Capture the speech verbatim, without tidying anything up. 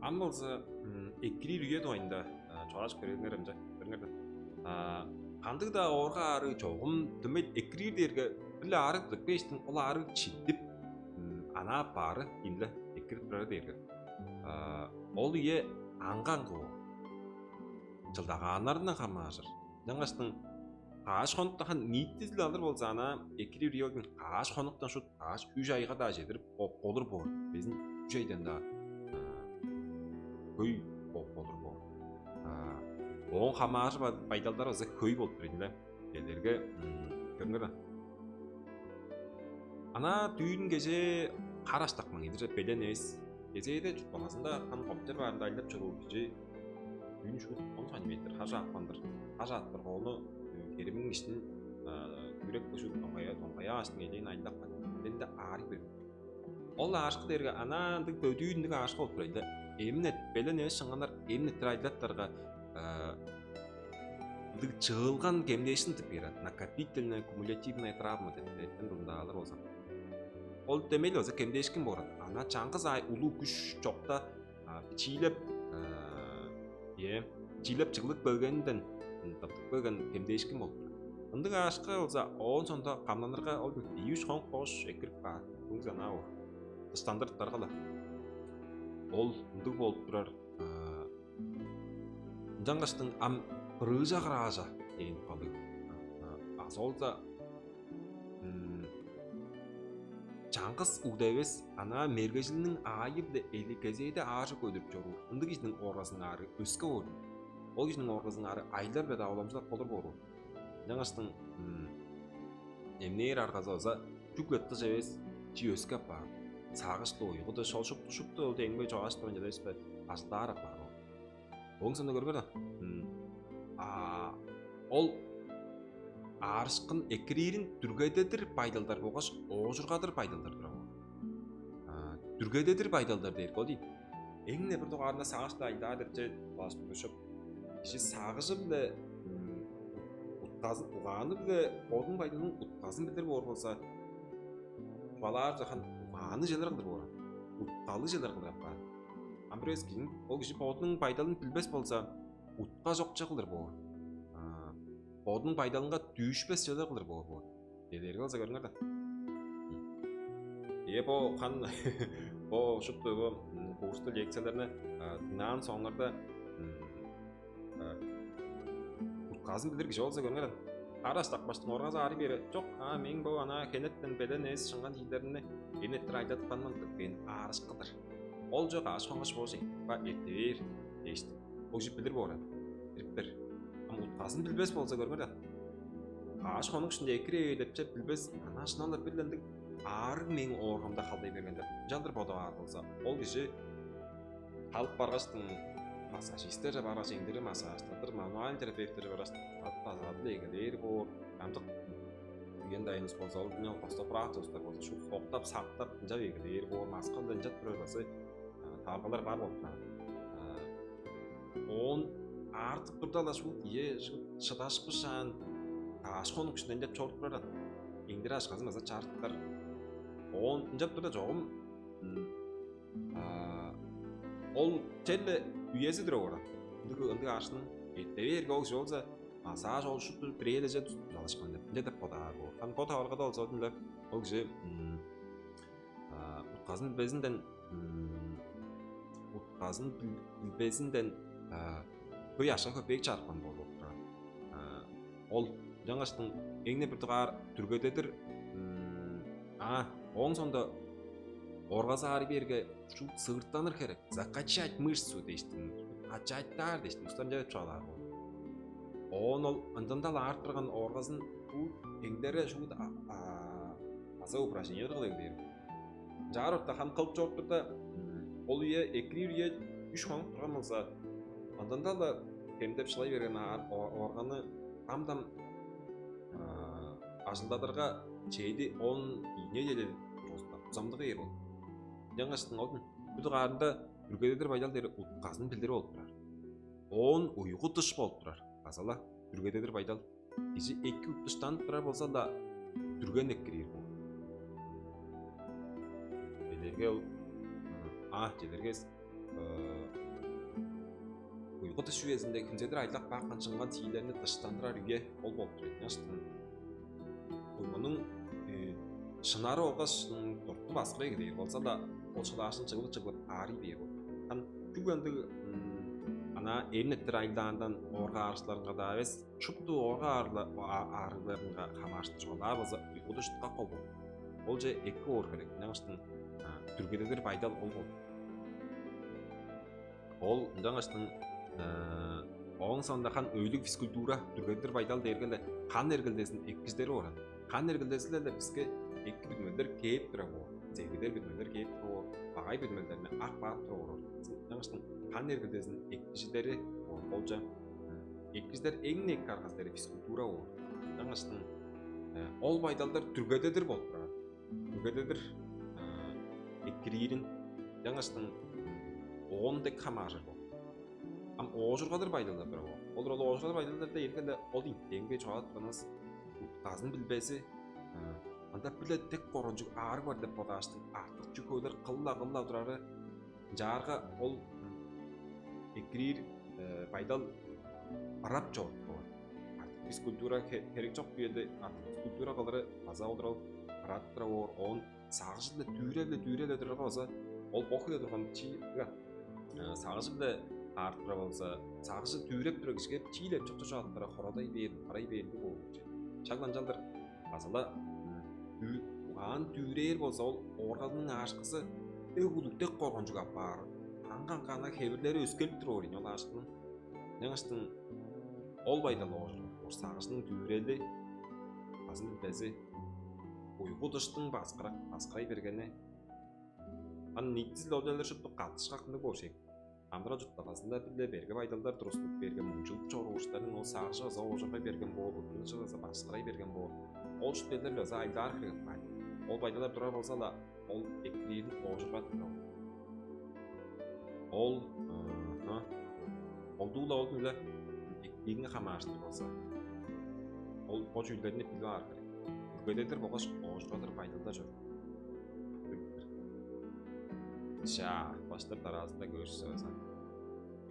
Ам болза экирир үе дугайында чугаалажып көрээлиңер ынча, көрүңер даан. Кандыг-даа оорга аарыы чогум дөмей экирир дээрге, бир-ле аарыг дыппээштиң ол аарыг читтип, анаа аппаары ийин-ле экирип турары дээрге, ол үе аңгы-аңгы боор. Чылдагааннарындан хамааржыр. Ынчангаштың каш хонуктан хан ниитизи-биле алыр болза, анаа экирир үе ол кааш хонуктан шуут каш үш айга-даа чедирип болур боор. Безин үш айдан-даа хөй болур боор. Ооң хамааржыр байдалдары база хөй болуп турар ийин-ле. Чижээлээрге, көрүңер даан. Анаа дүүн кежээ хар аштапкан кижи белен эвес. Кезээде чуртталгазында хан компьютер баарында ажылдап чоруур кижи дүүн шуут он сантиметр хар аапкан-дыр. Хар аапкан-дыр, ону херимниң иштин күүреп, шуут доңгая, доңгая аштың элээн ажылдап каан. Белен-даа аарый берген. Ол аарышкы дээрге анаа ындыг бөдүүн ындыг аарышкы болуп турар ийин-ле. Эмин эт, белен эвес шыңганнар эмин эрттир ажылдаарга, ындыг чыылган кемдээшкин тып бээр, накопительная кумулятивная травма деп эртен бурундаалар болза. Ол дөмей-ле база кемдээшкин боор. Анаа чаңгыс аай улуг күш чокта бичиилеп, ээ, бичиилеп чыглып келгенинден тыптып келген кемдээшкин болуп турар. Ындыг аарышкы болза, оон соонда камнанырга ол ийи-үш хонук болгаш экирип каар. Бүгүн санаа боор. Дыштандырыптарга-ла. Ол ындыг болуп турар. Ынчангаштың ам грыжа-гража дээн калыг. Азы болза чаңгыс угда эвес, анаа мергежилиниң аайы-биле эли кезээде ааржы көдүрүп чоруур ындыг кижиниң ооргазының аарыы өске боор. Ол кижиниң ооргазының аарыы айлар-биле-даа уламчылап болур боор. Ынчангаштың эмнээр аргазы база чүгле дыш эвес, чүү өске апаар. Сагыш-ла, уйгу-ла, шол шупту, шупту ол деңбей чугааш турган чеде бис бе, ажылдаар апаар ол. Ооң соонда көрүңер даан. А ол аарышкын экириирин дүргедедир байдалдар болгаш оожургадыр байдалдар турар боор. Дүргедедир байдалдар дээрге ол ийин. Эң-не бир дугаарында сагыш-биле ажылдаар деп че баш бүрүшүп, кижи сагыжы-биле утказын, угааны-биле бодунуң байдалының утказын билир боор болза, чугаалаар чахан угааны чыылыр кылдыр боор. Уткалыг чыылыр кылдыр апаар. Ам бир эвес кижиниң, ол кижи бодунуң байдалын билбес болза, утка чок чыылыр боор. Бодунуң байдалынга дүүшпес чыылыр кылдыр боор боор. Чижээлээрге болза көрүңер даан. Ээ, бо хан бо шупту бо курстуг лекцияларны дыңнаан соңгарда утказын билир кижи болза көрүңер даан. Хар аштапкаштың ооргазы аарый бээрге, чок, а мээң бо анаа хенертен белен эвес шыңган чүүлдеримни эмин эрттир ажылдадыпканым ындыг, мээң аарышкы-дыр. Ол чок, ааш хонгаш боожай ба, эрте бээр дээштиң. Ол кижи билир боор аан. Билип бээр. Ам утказын билбес болза көрүңер даан. Каш хонук иштинде экирер деп чеп билбес, анаа шынап-ла бир-ле ындыг аарыг мээң ооргамда халдай берген деп ынчалдыр бодаар болза, ол кижи халып баргаштың, массажисттерже баргаш, эңдере массажтадыр, мануальный терапевттерже баргаш, база-ла эгелээр боор. Амдык үен дайыныс болза, ол дыңнал костап быраак чоостар болза, шуут соктап, сактап, ынчап эгелээр боор. Маскы-биле ынчап турар база таварылгалар бар болуп турар. Оон артып турда-ла шуут ийе, шуут шыдашпышаан, каш хонук иштинде ынчап чоруп турар. Эңдере акшазын база чарыптар. Оон ынчап турда чогум ол черле үези туруп орар. Ындыг, ындыг аарышкының эрте бээрге, ол кижи болза массаж ол шупту бирээлеже тузалашкан деп, ынча деп бодаар боор. Хан бо таварылгада болза, ол кижи утказын билбезинден, утказын билбезинден хөй акша-көпеек чарыпкан болуп турар. Ол ынчангаштың эң-не бир дугаар дүргедедир, а ооң соонда ооргазы аарый бээрге, шуут сыыртаныр херек, закачать мышцу дээштиң, качайтаар дээштиң, улустар ынча деп чугаалаар боор. Оон ол ындында-ла аарып турган ооргазын шуут эңдере, шуут база упражнениялар кылып эгелээр. Ынчаар орта хан кылып чоруп турда, ол үе, экирир үе үш хонук турган болза, ындында-ла кемдеп шылай берген оорганы ам-даа ажылдадырга чеди, он ийне чедер узамдыгы бээр болур. Ынчангаштың ол бир дугаарында дүргедедир байдал дээрге утказын билдири болуп турар. Оон уйгу-дыш болуп турар. База-ла дүргедедир байдал. Кижи эки уттуштанып турар болза-ла, дүрген экирир боор. Чижээлээрге ол, а, чижээлээрге уйгу дыш үезинде хүнзедир айлак баапкан чыңган сиирлерни дыштандырар үе ол болуп турар. Ынчангаштың уйгунуң шынары болгаш дурту баксырай кээр болза-ла, ол шыдаашкын чыглып-чыглып аарый бээр болур. Ам чүгле ындыг анаа эмин эрттир айылдаандан оорга-аарыышкыннарынга-даа эвес, шупту оорга-аарыыларынга хамаарыштыр чугаалаар болза, уйгу дыштыкка кол болур. Олче эки боор херек. Ынчангаштың дүргедедир байдал ол болур. Ол ынчангаштың ооң соонда хан өйлүг физкультура, дүргедир байдал дээрге-ле хан эргилдезин экижидери боор. Хан эргилдези-ле биске эки бүдүмелдер кээп турар боор. Зевидер бүдүмелдер кээп турар боор. Багай бүдүмелдерни ап каап турар боор. Ынчангаштың хан эргилдезин экижидери боор. Олче экижидер эң эки аргазы дээрге физкультура боор. Ынчангаштың ол байдалдар дүргедедир болуп турар. Дүргедедир экириирин, ынчангаштың оон дег хамааржыр боор. Ам оожургадыр байдалдар турар боор. Олар ол оожургадыр байдалдарда эргенде ол интеңге чугаалап турганывыс утказын билбези, анда бир-ле дег коргунчуг аарыг бар деп бодааштың артык чүве кылып-ла кылып турары, ынчаарга ол экириир байдал ырап чоруптур боор. Артык физкультура херек чок үеде артык физкультура кылыры база олар ол ырап турар боор. Оон сагыжы-биле дүүреп-ле, дүүреп-ле турарга база ол бо хире турган чи сагыжы-биле аарып турар болза, сагыжы дүүреп турар кижиге чиилеп чок-чок чааттара хорадай бээр, харай бээр боор. Шак ынчалдыр база-ла угаан дүүрээр болза, ол оорганың аарышкызы өг улуг дег коргунчуг апаар. Каңган-каңган хевирлери өскелип туруп орийн ол аарышкының. Ынчангаштың ол байдал оожур, сагыжының дүүрели база билбези, уйгу дыштың баксырай бергени. Ам ниитизи-биле ол чүвелер шупту каттышкак ындыг боор чүве. Амыдырал чуртталгазында бир-ле берге байдалдар тургустунуп берген, муңчулуп чоруур улустарның ол сагыжы база оожургай берген боор, уйгу дыжы база баксырай берген боор. Ол чүвелер база айылдаар хире кылып каан. Ол байдалдар турар болза-ла, ол экириирин оожургап турар. Ол колдуу-ла ол-биле экирииринге хамаарыштыр болза, ол бо чүүлдерни билип аар херек. Дүргедедир болгаш оожургадыр байдалда чор. Чаа, баштап дараазында көрүшүс база.